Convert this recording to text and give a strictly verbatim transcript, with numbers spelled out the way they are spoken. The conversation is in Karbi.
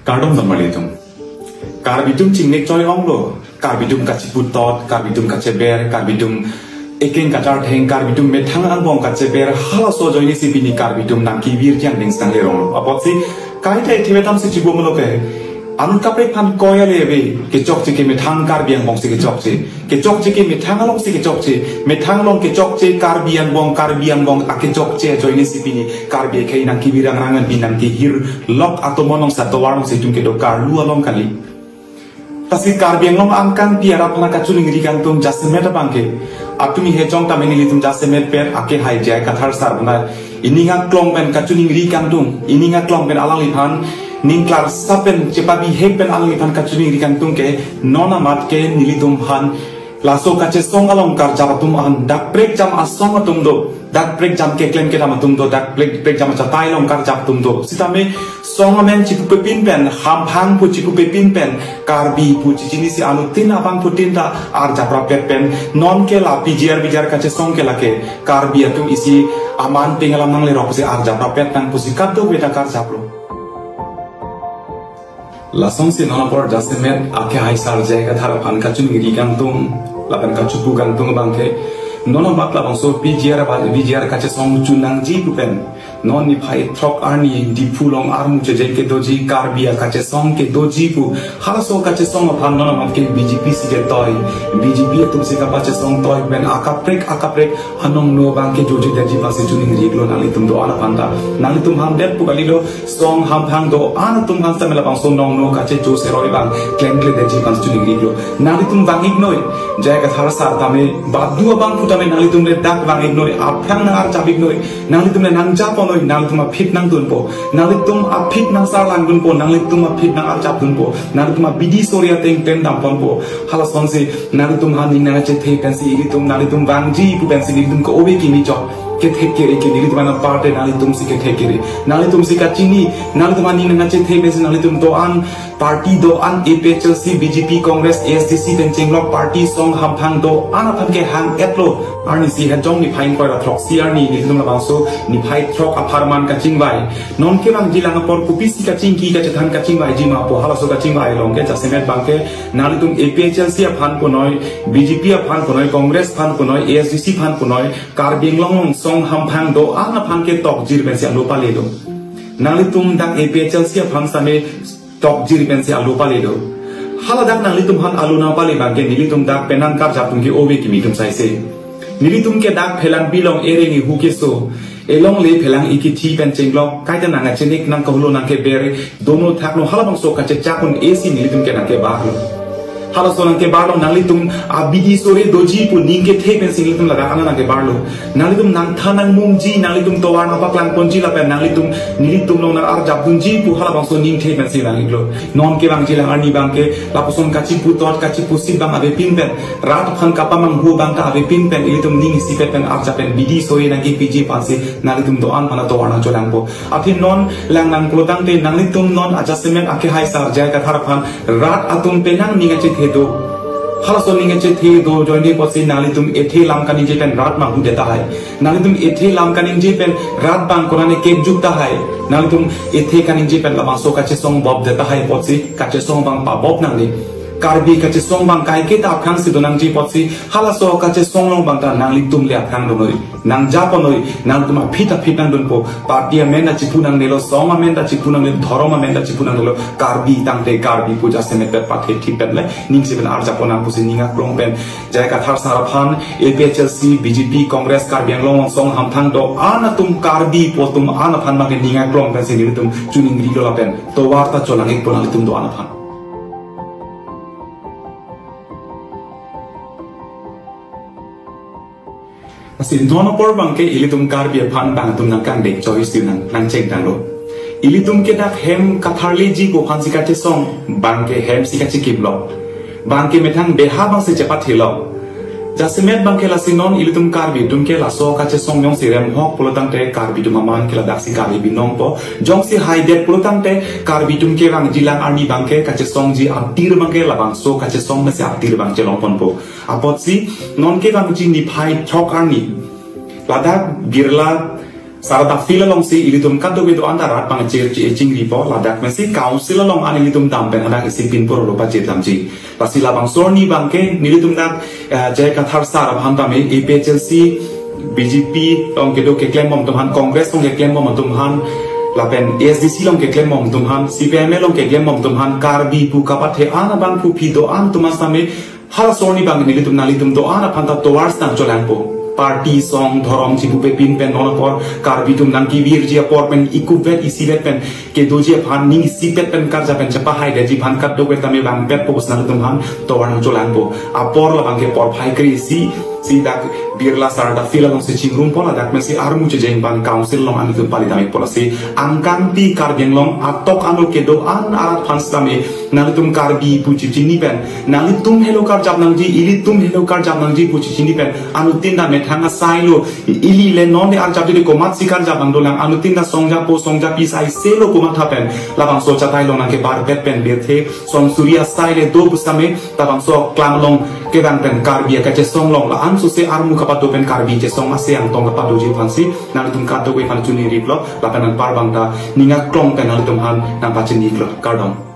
Kardom don marli atum. Karbi atum chingnek choi onglo. Karbi atum kachiputot, Karbi atum kacheber, Karbi atum ekeng kachartheng, Karbi atum methang angbong kacheber, halaso ajoinesi pini Karbi atum nangkevir jang ding sang lerong. Apotsi kaita ithebe tamsi chibo melo ke. Anut kaprek aphan koya leve, kechokche ke methang Karbi angbong si kechokche. Kechokche ke methang along si kechokche, methang along kechokche, Karbi angbong, Karbi angbong akechokche ajoinesi pini Karbi akhei nangkevir angrang pen nangkehir lok atomon along sa tovar along si itum kedo karlu along kali. Lasi Karbi Anglong angkang pi arat aphan kachiningri kangtung jasemet abangke. Atum ihejong tame nelitum jasemet pen akehai J I Kathar sir aphan ining aklong pen kachiningri kangtung, ining aklong pen alangliphan ning klarsap pen chepabihek pen alangliphan kachiningri kangtung ke non amat ke nelitum aphan laso kachesong along karjap atum aphan dak prekjam asong atum do, dak prekjam keklem kedam atum do, dak prek prekjam achatai along karjap atum do. Sitame song amen chipupepin pen, hamphang pu chipupepin pen, Karbi pu chichinisi anuttin abangphutin ta arjap rapet pen, non ke la P G R V G R kachesong ke lake Karbi atum isi aman pengalam nanglerok pusi arjap rapet nang pusi kadokave ta karjaplo. Lasonsi non apor jasemet akehai sir J I Kathar aphan kachiningri kangtung, lapen kachipu kangtung abangke. Non amat labangso P G R V G R kachesong chunangji pu pen non niphai throk arni Diphu along armu chejeng kedoji Karbi akachesong kedoji pu, halaso kachesong aphan non amat ke B J P si ketoi, B J P atum si kapachesong toi pen akaprek akaprek anong no abangke jojo daji pasi chiningrilo nanglitum do-an aphan ta. Nanglitum aphan det pu kalilo, song hamphang do-an atum aphan sitame labangso nong no kachecho seroi abang klem kle daji pasi chiningrilo. Nanglitum vang-iknoi, J I Kathar sir tame badu abangphu tame nanglitum le dak vang-iknoi, aphrang nang arjap-iknoi, nanglitum le nangjaponoi, nanglitum aphi nangdunpo, nanglitum aphi nangsarlangdunpo, nanglitum aphi nang arjapdunpo, nanglitum abidi sori ateng pen damponpo. Halasonsi nanglitum aphan ning nangchethe pensi ilitum, nanglitum vangji pu pensi ilitum ke ove kimi chot. Kethek kere ke nelitum aphan aparte nanglitum si kethek kere. Nanglitum si kachini, nanglitum aphan ning nangchethe pensi nanglitum do-an party do-an A P H L C, B J P, Congress, A S D C pen chenglok party song hamphang do-an aphan kehang-etlo. Arnisi hejong niphai ingkoi ra throksi arni nelitum labangso niphai throk apharman kachingvai. Non kevangjilang apor kopisi kachingki kachethan kachingvaiji ma pu halaso kachingvai along ke jasemet abangke nanglitum A P H L C aphan punoi, B J P aphan punoi, Congress aphan punoi, A S D C aphan punoi, Karbi Anglong along song hamphang do-an aphan ke tokjir pensi alo pale do. Nanglitum dak A P H L C aphan sitame tokjir pensi alo pale do. Haladak nanglitum aphan alo nangpale abangke nelitum dak penang karjap atum ke ove kimi atum saise. Nelitum ke dak phelang bilong ereng ihu keso, elongle phelang ikithi pen chenglok, kaita nangkachenek nangkaholo nangkeber, dono thakno halabangso kachechak un-esi nelitum ke nangkebarlo. Halaso nangkebarlo, nanglitum abidi sori doji pu ning kethe pensi nelitum ladak ana nangkebarlo. Nanglitum nangthan nangmumji, nanglitum tovar nangpaklangponji lapen nanglitum nelitum along nang arjapdunji pu halabangso ning the pensi nang-iklo. Non kevangjilang arni abangke lapuson kachiputot kachipusi abang avepin pen, rat aphan kapamanghu abang ta avepin pen, ilitum ning isipet pen arjap pen bidi sori nangkepiji aphansi nanglitum do-an aphan tovar nangcholangpo. Aphi non lang nang pulotangte nanglitum non adjustment akehai sar J I Kathar aphan rat atum penang ning achethe do. Halaso ning achethe do ajoine apotsi nanglitum ethe lam kaningje pen rat manghudet tahai. Nanglitum ethe lam kaningje pen rat abang konane kekjuk tahai. Nanglitum ethe kaningje pen labangso kachesong bobdet tahai apotsi kachesong abang pabop nangne. Karbi kachesong abang kaike ta aphrangsi donangji apotsi halaso kachesong along abang ta nanglitum le aphrang donoi. Nangjaponoi, nanglitum aphi ta aphi nangdunpo, party amen ta chipu nangnelo, song amen ta chipu nangnelo, dhorom amen ta chipu nangnelo, Karbi tangte Karbi pu jasemet pen pathe thip pen le, ning si pen arjapon nang pusi ning aklong pen, J I Kathar sar aphan, A P H L C, B J P, Congress, Karbi Anglong song hamphang do-an atum Karbi pu atum an aphan abangke ning aklong pensi nelitum chiningrilo lapen, tovar ta cholang-ikpo nanglitum do-an aphan. Lasi non apor abangke ilitum Karbi aphan abang atum nangkangdek choice nang nangchengtanglo. Ilitum ke dak hem katharleji pu aphansi kachesong abangke hem si kachikimlo. Abangke methang beha abangsi chepathelo. Jasemet abangke lasi non ilitum Karbi atum ke laso kachesong jongsi remhok pulotangte Karbi atum aman ke ladaksi Karbi binongpo. Jongsi haidet pulotangte Karbi atum kevangjilang arni abangke kachesongji atir abangke labangso kachesong mesi atir abang chelongponpo. Apotsi non kevangji niphai throk arni ladak Birla Sarata field alongsi ilitum kadokave do-an ta rat pangchir chi chingripo, ladak pensi council along an ilitum dam pen hadak isi pinpur lo pachetham chi. Lasi labangso arni abangke nelitum dak, eh, J I Kathar sir aphan tame A P H L C, B J P along kedo keklembom atum aphan, Congress along keklembom atum aphan, lapen A S D C along keklembom atum aphan, C P I M L along keklembom atum aphan, Karbi pu kapathe an abang pu phi do-an atum aphan tame halaso arni abang nelitum nanglitum do-an aphan ta tovar nangcholangpo. Party, song, dhorom chipupe pin pen non apor Karbi atum nangkevirji apor pen ikuvet isivet pen kedoji aphan ning isipet pen karjap pen chepahaidetji aphan kadokave tame bangpetpo pusi nanglitum aphan tovar nangcholangpo. Apor labangke porphai kre-isi, si dak Birla Sarata field alongsi chingrumpo, ladak pensi armu chejeng abang council along an ilitum pali damikpo. Lasi angkangpi Karbi Anglong atok ano kedo-an arat aphan sitame nanglitum Karbi pu chichini pen, nanglitum helo karjap nangji, ilitum helo karjap nangji pu chichini pen, anuttin ta methang asai lo, ili le non le arjapji de komatsi karjap nang dolang, anuttin ta songjapo songjapi sai se lo komat tha pen labangso chatai along nangkebarpet pen birthe son suri asai le do pusitame labangso klang along kevang pen Karbi akachesong along la-an sose armu kapado pen Karbi chesong ase angtong kapadoji aphansi nanglitum kadokave aphan chuniriplo, lapen anpar abang ta ning aklong pen nanglitum aphan nangpachini iklo. Kardom.